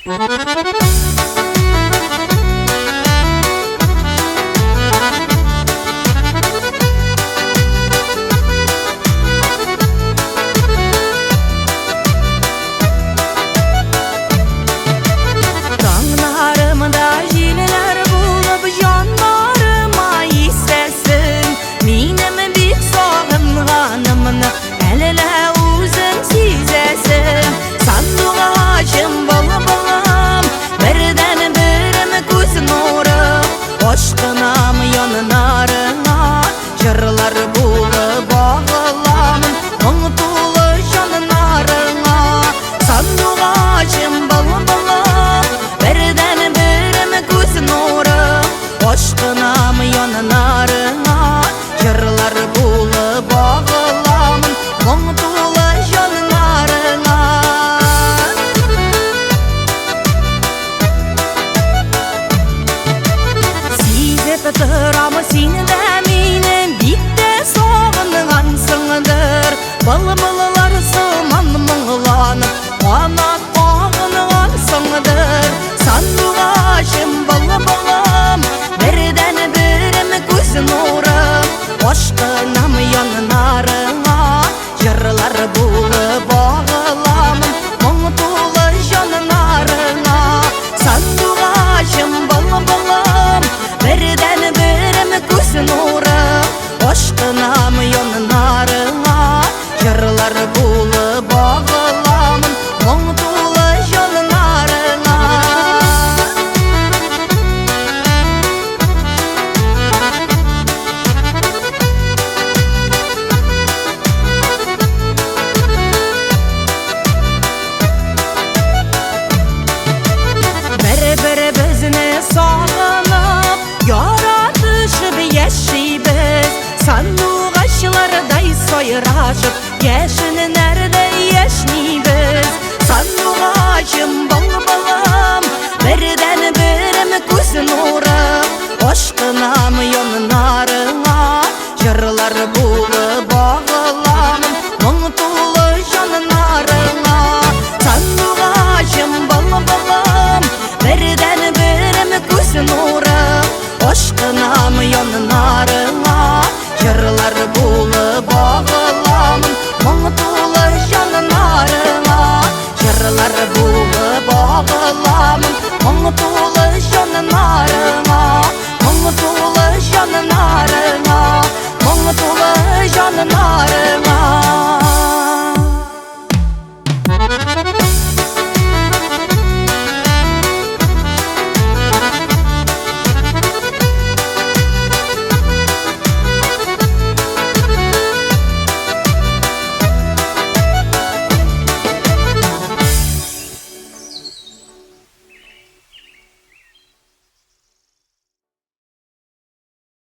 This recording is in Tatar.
Таңнарымда җилләр булып җаннарыма исәсең, минем бик сагынганымны әллә үзең сизәсең. Сандугачым, былбылым, бердән-берем күз нурым, ашкынам яннарыңа, җырлар булып агыламын, моң тулы җаннарыңа. Сандугачым, былбылым, бердән-берем күз нурым, ашкынам яннарыңа, җырлар булып агыламын, моң тулы җаннарыңа. Сизеп торам, син дә мине бик тә сагынгансыңдыр. Былбыллар сыман моңланып, канат кагынгансыңдыр. Сандугачым, былбылым, бердән-берем күз нурым, ашкынам яннарыңа, җырлар булып агыламын, моң тулы җаннарыңа. Сандугачым, былбылым, бердән-берем күз нурым, ашкынам яннарыңа, җырлар булып агыламын, моң тулы җаннарыңа. Бер-беребезне сагынып, яратышып яшибез. Сандугачлардай сайрашып, яшеннәрдәй яшьнибез. Сандугачым, былбылым, бердән-берем күз нурым, ашкынам яннарыңа, җырлар булып агыламын, моң тулы җаннарыңа. Сандугачым, былбылым, бердән-берем күз нурым, ашкынам яннарыңа, җырлар булып агыламын, моң тулы җаннарыңа. Җырлар булып агыламын, моң тулы